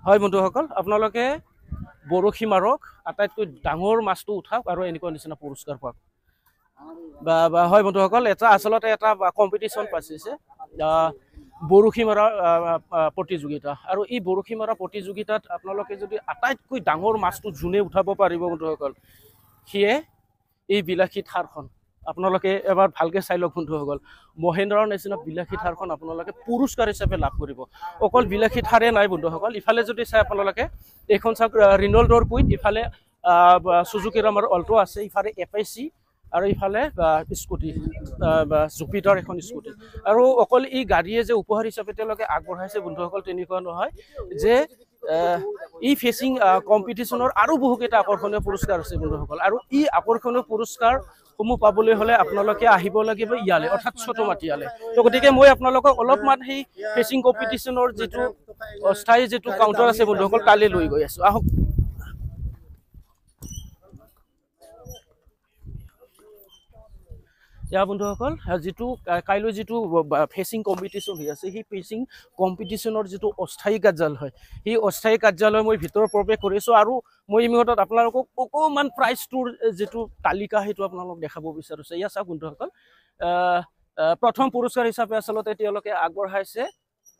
হয় বন্ধুসকল, আপোনালোকে বৰশী মাৰক, আটাইতকৈ ডাঙৰ মাছটো উঠাওক আৰু এনেকুৱা নিচিনা পুৰস্কাৰ পাওক। বা হয় বন্ধুসকল, এটা আচলতে এটা কম্পিটিশ্যন পাতিছে, বৰশী মৰা প্ৰতিযোগিতা। আৰু এই বৰশী মৰা প্ৰতিযোগিতাত আপোনালোকে যদি আটাইতকৈ ডাঙৰ মাছটো যোনে উঠাব পাৰিব বন্ধুসকল, সিয়ে এই বিলাসী থাৰখন, আপোনালোকে এবাৰ ভালকৈ চাই লওক বন্ধুসকল, মহেন্দ্ৰৰ নিচিনা বিলাসী থাৰখন আপোনালোকে পুৰস্কাৰ হিচাপে লাভ কৰিব। অকল বিলাসী থাৰে নাই বন্ধুসকল, ইফালে যদি চাই আপোনালোকে এইখন চাওক ৰিনল্ডৰ কুইট, ইফালে চুজুকিৰ আমাৰ অল্টো আছে, ইফালে এপাইচি আৰু ইফালে স্কুটি, জুপিটাৰ এখন স্কুটি। আৰু অকল এই গাড়ীয়ে যে উপহাৰ হিচাপে তেওঁলোকে আগবঢ়াইছে বন্ধুসকল তেনেকুৱা নহয়, যে এই ফেচিং কম্পিটিশ্যনৰ আৰু বহুকেইটা আকৰ্ষণীয় পুৰস্কাৰ আছে বন্ধুসকল। আৰু এই আকৰ্ষণীয় পুৰস্কাৰসমূহ পাবলৈ হ'লে আপোনালোকে আহিব লাগিব ইয়ালৈ, অৰ্থাৎ ছোটমাটিয়ালৈ। তো গতিকে মই আপোনালোকক অলপমান সেই ফেচিং কম্পিটিশ্যনৰ যিটো অস্থায়ী যিটো কাউণ্টাৰ আছে বন্ধুসকল, তালৈ লৈ গৈ আছোঁ, আহক। এয়া বন্ধুসকল, যিটো কাইলৈ যিটো ফেচিং কম্পিটিশ্যন হৈ আছে, সেই ফেচিং কম্পিটিশ্যনৰ যিটো অস্থায়ী কাৰ্যালয়, সেই অস্থায়ী কাৰ্যালয় মই ভিতৰত প্ৰৱেশ কৰিছোঁ। আৰু মই এই মুহূৰ্তত আপোনালোকক অকণমান প্ৰাইজটোৰ যিটো তালিকা সেইটো আপোনালোকক দেখাব বিচাৰিছোঁ। এয়া চাওক বন্ধুসকল, প্ৰথম পুৰস্কাৰ হিচাপে আচলতে তেওঁলোকে আগবঢ়াইছে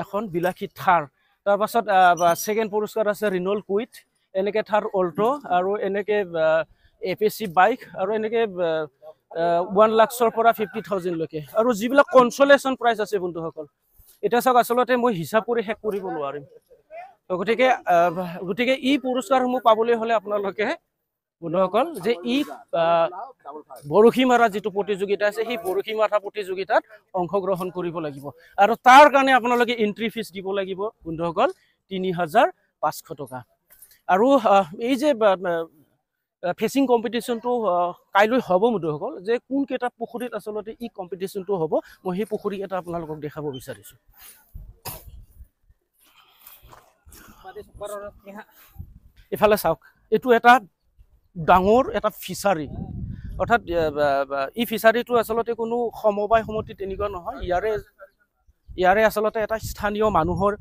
এখন বিলাসী থাৰ, তাৰপাছত ছেকেণ্ড পুৰস্কাৰ আছে ৰিনল কুইট, এনেকৈ থাৰ অল্টো, আৰু এনেকৈ এ পি চি বাইক, আৰু এনেকৈ 1 লাখৰ পৰা 50,000লৈকে। আৰু যিবিলাক কনচলেশ্যন প্ৰাইজ আছে বন্ধুসকল, এতিয়া চাওক আচলতে মই হিচাপ কৰি শেষ কৰিব নোৱাৰিম। গতিকে গতিকে এই পুৰস্কাৰসমূহ পাবলৈ হ'লে আপোনালোকে বন্ধুসকল যে ই বৰশী মৰা যিটো প্ৰতিযোগিতা আছে, সেই বৰশী মৰা প্ৰতিযোগিতাত অংশগ্ৰহণ কৰিব লাগিব। আৰু তাৰ কাৰণে আপোনালোকে এণ্ট্ৰি ফিজ দিব লাগিব বন্ধুসকল 3,500 টকা। আৰু এই যে ফেচিং কম্পিটিশ্যনটো কাইলৈ হ'ব বন্ধুসকল, যে কোনকেইটা পুখুৰীত আচলতে এই কম্পিটিশ্যনটো হ'ব, মই সেই পুখুৰীকেইটা আপোনালোকক দেখাব বিচাৰিছোঁ। ইফালে চাওক, এইটো এটা ডাঙৰ এটা ফিচাৰী, অৰ্থাৎ এই ফিচাৰীটো আচলতে কোনো সমবায় সমিতি তেনেকুৱা নহয়, ইয়াৰে আচলতে এটা স্থানীয় মানুহৰ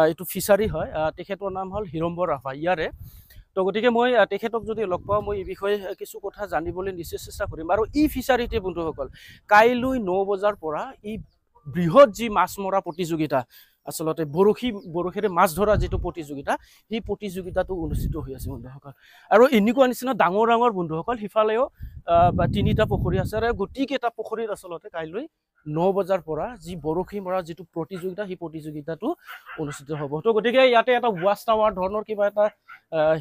এইটো ফিচাৰী হয়। তেখেতৰ নাম হ'ল হিৰম্বৰ ৰাভা, ইয়াৰে। তো গতিকে মই তেখেতক যদি লগ পাওঁ, মই এই বিষয়ে কিছু কথা জানিবলৈ নিশ্চয় চেষ্টা কৰিম। আৰু এই ফিচাৰীতে বন্ধুসকল কাইলৈ 9 বজাৰ পৰা এই বৃহৎ যি মাছ মৰা প্ৰতিযোগিতা, আচলতে বৰশীৰে মাছ ধৰা যিটো প্ৰতিযোগিতা, সেই প্ৰতিযোগিতাটো অনুষ্ঠিত হৈ আছে বন্ধুসকল। আৰু এনেকুৱা নিচিনা ডাঙৰ ডাঙৰ বন্ধুসকল সিফালেও 3টা পুখুৰী আছে, আৰু গোটেইকেইটা পুখুৰীত আচলতে কাইলৈ 9 বজাৰ পৰা যি বৰশী মৰা যিটো প্ৰতিযোগিতা, সেই প্ৰতিযোগিতাটো অনুষ্ঠিত হ'ব। তো গতিকে ইয়াতে এটা ৱাচ টাৱাৰ ধৰণৰ কিবা এটা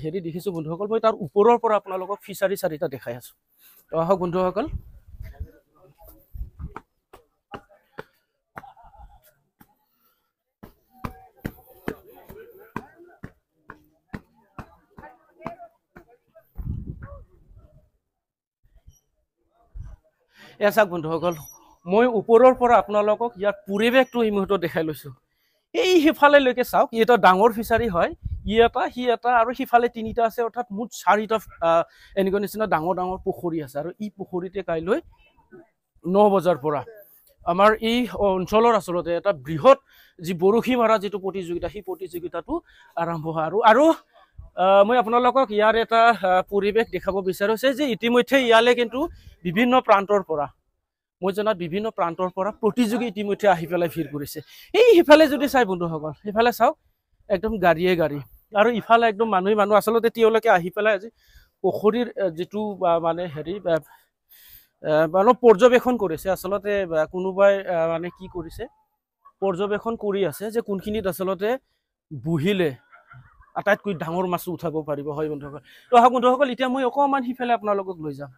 হেৰি দেখিছোঁ বন্ধুসকল, মই তাৰ ওপৰৰ পৰা আপোনালোকক ফিচাৰী 4টা দেখাই আছোঁ। তো আহক বন্ধুসকল, এয়া চাওক বন্ধুসকল, মই ওপৰৰ পৰা আপোনালোকক ইয়াৰ পৰিৱেশটো এই মুহূৰ্তত দেখাই লৈছোঁ। এই সিফালেলৈকে চাওক, ই এটা ডাঙৰ ফিচাৰী হয়, ই এটা, সি এটা, আৰু সিফালে 3টা আছে, অৰ্থাৎ মুঠ 4টা এনেকুৱা নিচিনা ডাঙৰ ডাঙৰ পুখুৰী আছে। আৰু এই পুখুৰীতে কাইলৈ 9 বজাৰ পৰা আমাৰ এই অঞ্চলৰ আচলতে এটা বৃহৎ যি বৰশী মৰা যিটো প্ৰতিযোগিতা, সেই প্ৰতিযোগিতাটো আৰম্ভ হয়। আৰু মই আপোনালোকক ইয়াৰ এটা পৰিৱেশ দেখাব বিচাৰিছোঁ যে ইতিমধ্যে ইয়ালৈ কিন্তু বিভিন্ন প্ৰান্তৰ পৰা, মই জনাত বিভিন্ন প্ৰান্তৰ পৰা প্ৰতিযোগী ইতিমধ্যে আহি পেলাই ভিৰ কৰিছে। এই সিফালে যদি চাই বন্ধুসকল, সিফালে চাওক একদম গাড়ীয়ে গাড়ী, আৰু ইফালে একদম মানুহে মানুহ। আচলতে তেওঁলোকে আহি পেলাই আজি পুখুৰীৰ যিটো মানে হেৰি অলপ পৰ্যবেক্ষণ কৰিছে। আচলতে কোনোবাই মানে কি কৰিছে, পৰ্যবেক্ষণ কৰি আছে যে কোনখিনিত আচলতে বহিলে আটাইতকৈ ডাঙৰ মাছো উঠাব পাৰিব। হয় বন্ধুসকল, তো আহক বন্ধুসকল, এতিয়া মই অকণমান সিফালে আপোনালোকক লৈ যাম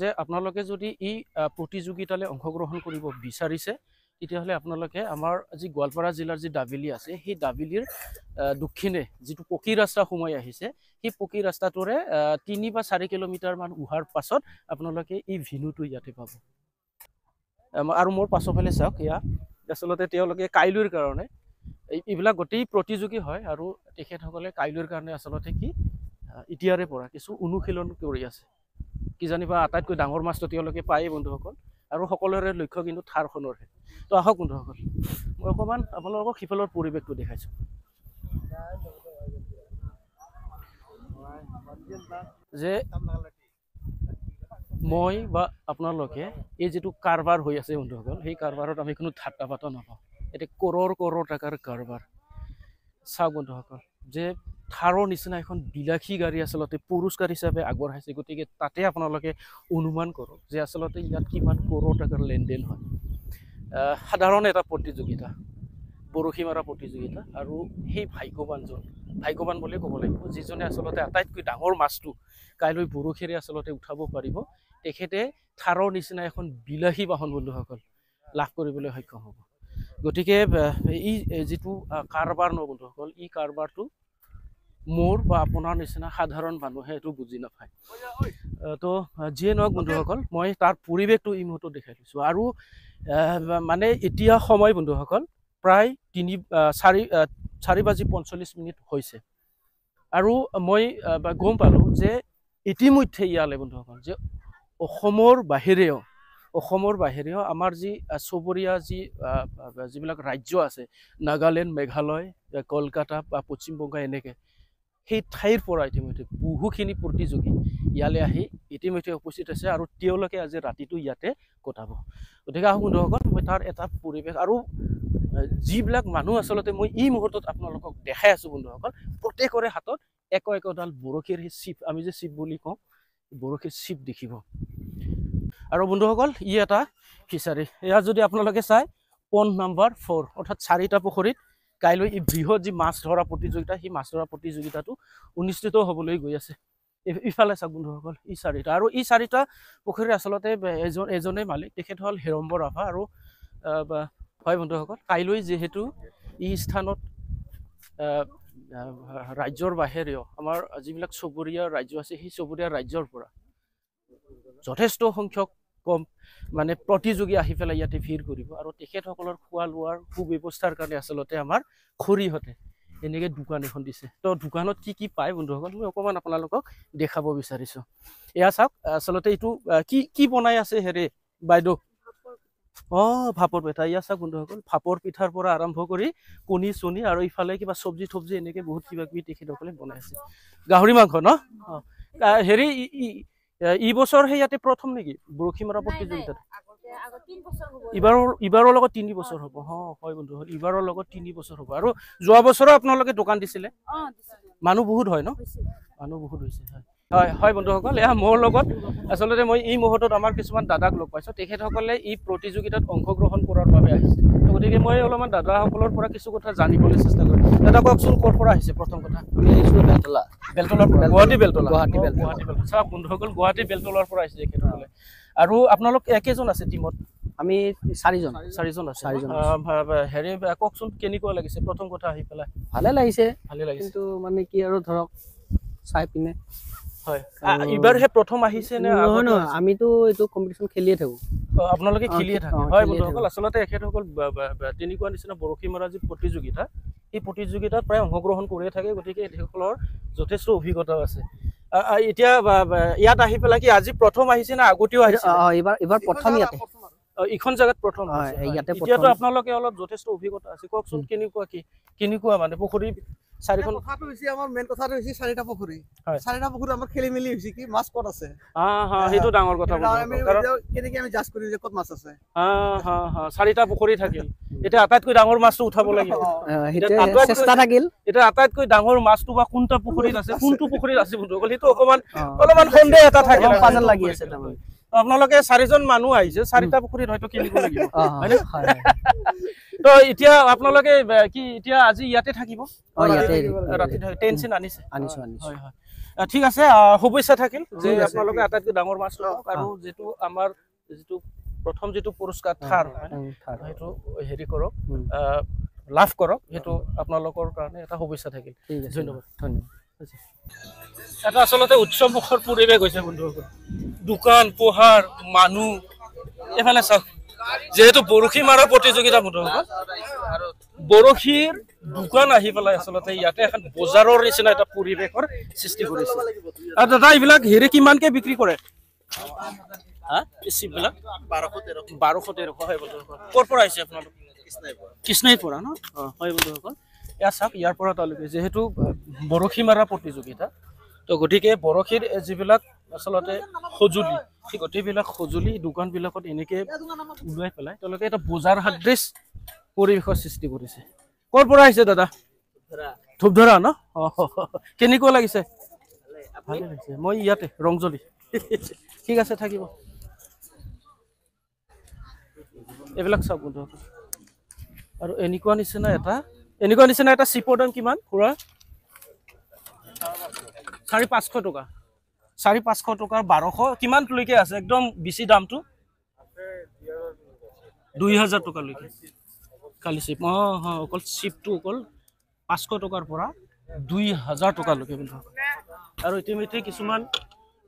যে আপোনালোকে যদি এই প্ৰতিযোগিতালৈ অংশগ্ৰহণ কৰিব বিচাৰিছে, তেতিয়াহ'লে আপোনালোকে আমাৰ যি গোৱালপাৰা জিলাৰ যি দাবিলি আছে, সেই দাবিলিৰ দক্ষিণে যিটো পকী ৰাস্তা সোমাই আহিছে, সেই পকী ৰাস্তাটোৰে 3 বা 4 কিলোমিটাৰমান উহাৰ পাছত আপোনালোকে এই ভিনুটো ইয়াতে পাব। আৰু মোৰ পাছৰফালে চাওক, এয়া আচলতে তেওঁলোকে কাইলৈৰ কাৰণে এইবিলাক গোটেই প্ৰতিযোগী হয়, আৰু তেখেতসকলে কাইলৈৰ কাৰণে আচলতে কি এতিয়াৰে পৰা কিছু অনুশীলন কৰি আছে। কিজানিবা আটাইতকৈ ডাঙৰ মাছটো তেওঁলোকে পায়েই বন্ধুসকল। আৰু সকলোৰে লক্ষ্য কিন্তু থাৰখনৰহে। তো আহক বন্ধুসকল, মই অকণমান আপোনালোকক সিফালৰ পৰিৱেশটো দেখাইছোঁ যে মই বা আপোনালোকে এই যিটো কাৰবাৰ হৈ আছে বন্ধুসকল, সেই কাৰবাৰত আমি কোনো ঠাট্টা পাতা নাপাওঁ। এতিয়া কৰোৰ কৰোৰ টকাৰ কাৰবাৰ। চাওক বন্ধুসকল, যে থাৰৰ নিচিনা এখন বিলাসী গাড়ী আচলতে পুৰস্কাৰ হিচাপে আগবঢ়াইছে, গতিকে তাতে আপোনালোকে অনুমান কৰক যে আচলতে ইয়াত কিমান কৰোৰ টকাৰ লেনদেন হয়। সাধাৰণ এটা প্ৰতিযোগিতা, বৰশী মৰা প্ৰতিযোগিতা, আৰু সেই ভাগ্যৱানজন, ভাগ্যৱান বুলিয়ে ক'ব লাগিব, যিজনে আচলতে আটাইতকৈ ডাঙৰ মাছটো কাইলৈ বৰশীৰে আচলতে উঠাব পাৰিব, তেখেতে থাৰৰ নিচিনা এখন বিলাসী বাহন বন্ধুসকল লাভ কৰিবলৈ সক্ষম হ'ব। গতিকে এই যিটো কাৰবাৰ ন বন্ধুসকল, এই কাৰবাৰটো মোৰ বা আপোনাৰ নিচিনা সাধাৰণ মানুহে এইটো বুজি নাপায়। তো যিয়ে নহওক বন্ধুসকল, মই তাৰ পৰিৱেশটো এই মুহূৰ্তত দেখাই লৈছোঁ। আৰু মানে এতিয়া সময় বন্ধুসকল প্ৰায় 4:45 হৈছে, আৰু মই গম পালোঁ যে ইতিমধ্যে ইয়ালৈ বন্ধুসকল যে অসমৰ বাহিৰেও আমাৰ যি চুবুৰীয়া যিবিলাক ৰাজ্য আছে, নাগালেণ্ড, মেঘালয়, কলকাতা বা পশ্চিমবংগ, এনেকৈ সেই ঠাইৰ পৰা ইতিমধ্যে বহুখিনি প্ৰতিযোগী ইয়ালৈ আহি ইতিমধ্যে উপস্থিত হৈছে, আৰু তেওঁলোকে আজি ৰাতিটো ইয়াতে কটাব। গতিকে আহক বন্ধুসকল, মই তাৰ এটা পৰিৱেশ আৰু যিবিলাক মানুহ আচলতে মই এই মুহূৰ্তত আপোনালোকক দেখাই আছোঁ বন্ধুসকল, প্ৰত্যেকৰে হাতত এক একোডাল বৰশীৰ সেই চিপ, আমি যে চিপ বুলি কওঁ, বৰশীৰ চিপ দেখিব। আৰু বন্ধুসকল, ই এটা ফিচাৰী। ইয়াত যদি আপোনালোকে চায়, পণ্ড নাম্বাৰ 4, অৰ্থাৎ 4টা পুখুৰীত কাইলৈ এই বৃহৎ যি মাছ ধৰা প্ৰতিযোগিতা, সেই মাছ ধৰা প্ৰতিযোগিতাটো অনুষ্ঠিত হ'বলৈ গৈ আছে। ইফালে চাওক বন্ধুসকল, ই 4টা, আৰু এই 4টা পুখুৰীৰ আচলতে এজনেই মালিক, তেখেত হ'ল হিৰম্ব ৰাভা। আৰু হয় বন্ধুসকল, কাইলৈ যিহেতু এই স্থানত ৰাজ্যৰ বাহিৰেও আমাৰ যিবিলাক চুবুৰীয়া ৰাজ্য আছে, সেই চুবুৰীয়া ৰাজ্যৰ পৰা যথেষ্ট সংখ্যক কম মানে প্ৰতিযোগী আহি পেলাই ইয়াতে ভিৰ কৰিব, আৰু তেখেতসকলৰ খোৱা লোৱাৰ সুব্যৱস্থাৰ কাৰণে আচলতে আমাৰ খুৰীহঁতে এনেকৈ দোকান এখন দিছে। তো দোকানত কি কি পায় বন্ধুসকল, মই অকণমান আপোনালোকক দেখাব বিচাৰিছোঁ। এয়া চাওক, আচলতে এইটো কি কি বনাই আছে হেৰি বাইদেউ? অঁ, ভাপৰ পিঠা। এয়া চাওক বন্ধুসকল, ভাপৰ পিঠাৰ পৰা আৰম্ভ কৰি কণী চণী আৰু ইফালে কিবা চব্জি থব্জি এনেকৈ বহুত কিবা কিবি তেখেতসকলে বনাই আছে। গাহৰি মাংস ন? অঁ, হেৰি এই বছৰ সেই ইয়াতে প্ৰথম নেকি বৰশী মৰা প্ৰতিযোগিতাত? ইবাৰৰ লগত 3 বছৰ হ'ব। হয় বন্ধুসকল, ইবাৰৰ লগত 3 বছৰ হ'ব। আৰু যোৱা বছৰো আপোনালোকে দোকান দিছিলে? মানুহ বহুত হয় ন? মানুহ বহুত হৈছে। হয় হয় হয় বন্ধুসকল, এয়া মোৰ লগত আচলতে মই এই মুহূৰ্তত আমাৰ কিছুমান দাদাক লগ পাইছোঁ, তেখেতসকলে এই প্ৰতিযোগিতাত অংশগ্ৰহণ কৰাৰ বাবে আহিছে। গতিকে মই অলপমান দাদাসকলৰ পৰা কিছু কথা জানিবলৈ চেষ্টা কৰিম। দাদা কওকচোন, ক'ৰ পৰা আহিছে? প্ৰথম কথা, আমি আহিছোঁ বেলতলা। বেলতলাৰ পৰা? গুৱাহাটী বেলতলা? গুৱাহাটী বেলতলা। গুৱাহাটী বেলতলা। চাওক বন্ধুসকল, গুৱাহাটী বেলতলাৰ পৰা আহিছে তেখেতসকলে। আৰু আপোনালোক কেইজন আছে টীমত? আমি 4জন। 4জন আছে। 4জন। হেৰি কওকচোন, কেনেকুৱা লাগিছে প্ৰথম কথা আহি পেলাই? ভালে লাগিছে। ভালে লাগিছে, কিন্তু মানে কি আৰু ধৰক চাই পিনে। হয়, এইবাৰহে প্ৰথম আহিছে নে? নহয় নহয়, আমিতো এইটো কম্পিটিশ্যন খেলিয়ে থাকোঁ। আপোনালোকে খেলিয়ে থাকে? হয় বন্ধুসকল, আচলতে এখেতসকল তেনেকুৱা নিচিনা বৰশী মৰা যি প্ৰতিযোগিতা, এই প্ৰতিযোগিতাত প্ৰায় অংশগ্ৰহণ কৰিয়ে থাকে, গতিকে তেখেতসকলৰ যথেষ্ট অভিজ্ঞতাও আছে। এতিয়া ইয়াত আহি পেলাই কি আজি প্ৰথম আহিছে নে আগতেও আহিছে? এইবাৰ প্ৰথম ইয়াতে, এইখন জেগাত প্ৰথম। এতিয়াতো আপোনালোকে অলপ যথেষ্ট অভিজ্ঞতা আছে, কওকচোন কেনেকুৱা কি কেনেকুৱা মানে পুখুৰী চাৰিখন? কথাটো হৈছে আমাৰ মেইন কথাটো হৈছে 4টা পুখুৰী, 4টা পুখুৰী আমাৰ খেলি মেলি হৈছে কি মাছ ক'ত আছে। সেইটো ডাঙৰ কথা, কেনেকে আমি জাজ কৰিম যে ক'ত মাছ আছে। 4টা পুখুৰী থাকিল, এতিয়া আটাইতকৈ ডাঙৰ মাছটো উঠাব লাগিব। চেষ্টা থাকিল। এতিয়া আটাইতকৈ ডাঙৰ মাছটো বা কোনটা পুখুৰীত আছে, কোনটো পুখুৰীত আছে বন্ধুসকল, সেইটো অলপমান সন্দেহ এটা থাকে, পাজল লাগি আছে তাৰমানে। আপোনালোকে 4জন মানুহ আহিছে, 4টা পুখুৰীত হয়তো খেলিব লাগিব, হয়নে? তো এতিয়া আপোনালোকে কি এতিয়া আজি ইয়াতে থাকিব? ৰাতি টেনচন আনিছে? আনিছো আনিছো। হয় হয়, ঠিক আছে, শুভেচ্ছা থাকিল যে আপোনালোকে আটাইতকৈ ডাঙৰ মাছ লওক, আৰু যিটো আমাৰ যিটো প্ৰথম যিটো পুৰস্কাৰ থাৰ, সেইটো হেৰি কৰক, লাভ কৰক, সেইটো আপোনালোকৰ কাৰণে এটা শুভেচ্ছা থাকিল। ধন্যবাদ। ধন্যবাদ। এটা আচলতে উৎসৱমুখৰ পৰিৱেশ হৈছে বন্ধুসকল, দোকান পোহাৰ মানুহ। এইফালে চাওক, যিহেতু বৰশী মৰা প্ৰতিযোগিতা বন্ধুসকল, বৰশীৰ দোকান আহি পেলাই আচলতে ইয়াতে এখন বজাৰৰ নিচিনা এটা পৰিৱেশৰ সৃষ্টি কৰিছে। আৰু দাদা, এইবিলাক হেৰি কিমানকে বিক্ৰী কৰে? হা, এই চিপবিলাক 1200 1300। হয় বন্ধুসকল, ক'ৰ পৰা আহিছে আপোনালোক? কৃষ্ণাইৰ পৰা ন? অঁ হয় বন্ধুসকল, এয়া চাওক, ইয়াৰ পৰা তালৈকে যিহেতু বৰশী মৰা প্ৰতিযোগিতা, তো গতিকে বৰশীৰ যিবিলাক আচলতে সঁজুলি, সেই গোটেইবিলাক সঁজুলি দোকানবিলাকত এনেকৈ ওলাই পেলাই তেওঁলোকে এটা বজাৰ সদৃশ পৰিৱেশৰ সৃষ্টি কৰিছে। ক'ৰ পৰা আহিছে দাদা? ধূপধৰা ন? অঁ, কেনেকুৱা লাগিছে? ভালে লাগিছে। মই ইয়াতে ৰংজলি। ঠিক আছে, থাকিব। এইবিলাক চাওক বন্ধুসকল। আৰু এনেকুৱা নিচিনা এটা চিপৰ দাম কিমান খুৰা? 550 টকা। 550 টকাৰ 1200 কিমানলৈকে আছে? একদম বেছি দামটো 2000 টকালৈকে খালি চিপ। অঁ অঁ, অকল চিপটো অকল 500 টকাৰ পৰা 2000 টকালৈকে বন্ধুসকল। আৰু ইতিমধ্যে কিছুমান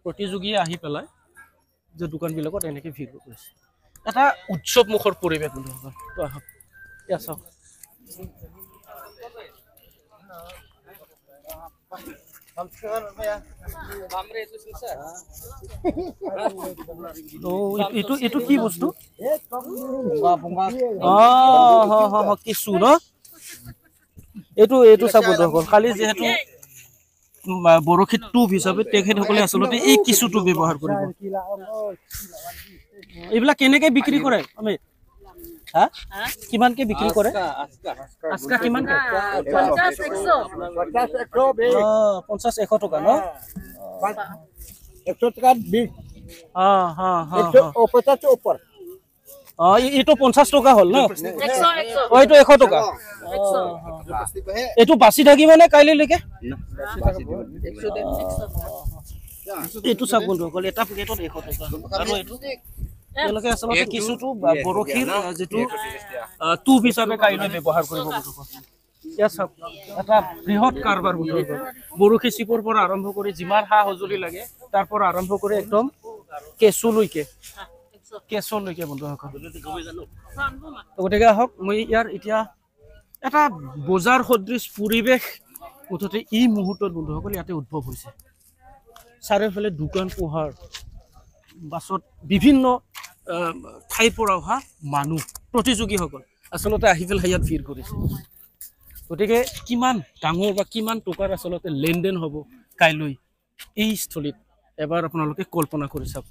প্ৰতিযোগীয়ে আহি পেলাই যে দোকানবিলাকত এনেকৈ ভিৰ কৰিছে। এটা উৎসৱমুখৰ পৰিৱেশ বন্ধুসকল। তো আহক, ইয়াত চাওক। এইটো কি বস্তু? কেঁচু ন? এইটো চাওক বন্ধুসকল, কালি যিহেতু বৰশীত টোপ হিচাপে তেখেতসকলে আচলতে এই কেঁচুটো ব্যৱহাৰ কৰিব। এইবিলাক কেনেকে বিক্ৰী কৰে আমি? হা, কিমানকে বিক্ৰী কৰে? আজকা কিমানকে? 50 100 টকা ন? 100 টকা 20। এইটো 50 টকা হ'ল ন? এইটো 100 টকা। এইটো বাচি থাকিব নে কাইলৈকে? এইটো চাওক বন্ধুসকল, এটা পেকেটত 100 টকা। আৰু এইটো তেওঁলোকে আচলতে কেঁচুটো বৰশীৰ যিটো টোপ হিচাপে কাইলৈ ব্যৱহাৰ কৰিব বন্ধুসকল। ইয়াত চাওক, এটা বৃহৎ কাৰবাৰ বন্ধুসকল। বৰশী চিপৰ পৰা আৰম্ভ কৰি যিমান সা সঁজুলি লাগে তাৰ পৰা আৰম্ভ কৰি একদম কেঁচুলৈকে বন্ধুসকল। গতিকে আহক, মই ইয়াৰ এতিয়া এটা বজাৰ সদৃশ পৰিৱেশ মুঠতে এই মুহূৰ্তত বন্ধুসকল ইয়াতে উদ্ভৱ হৈছে। চাৰিওফালে দোকান পোহাৰ, বাছত বিভিন্ন ঠাইৰ পৰা অহা মানুহ, প্ৰতিযোগীসকল আচলতে আহি পেলাই ইয়াত ভিৰ কৰিছে। গতিকে কিমান ডাঙৰ বা কিমান টকাৰ আচলতে লেনদেন হ'ব কাইলৈ এই স্থলীত এবাৰ আপোনালোকে কল্পনা কৰি চাওক।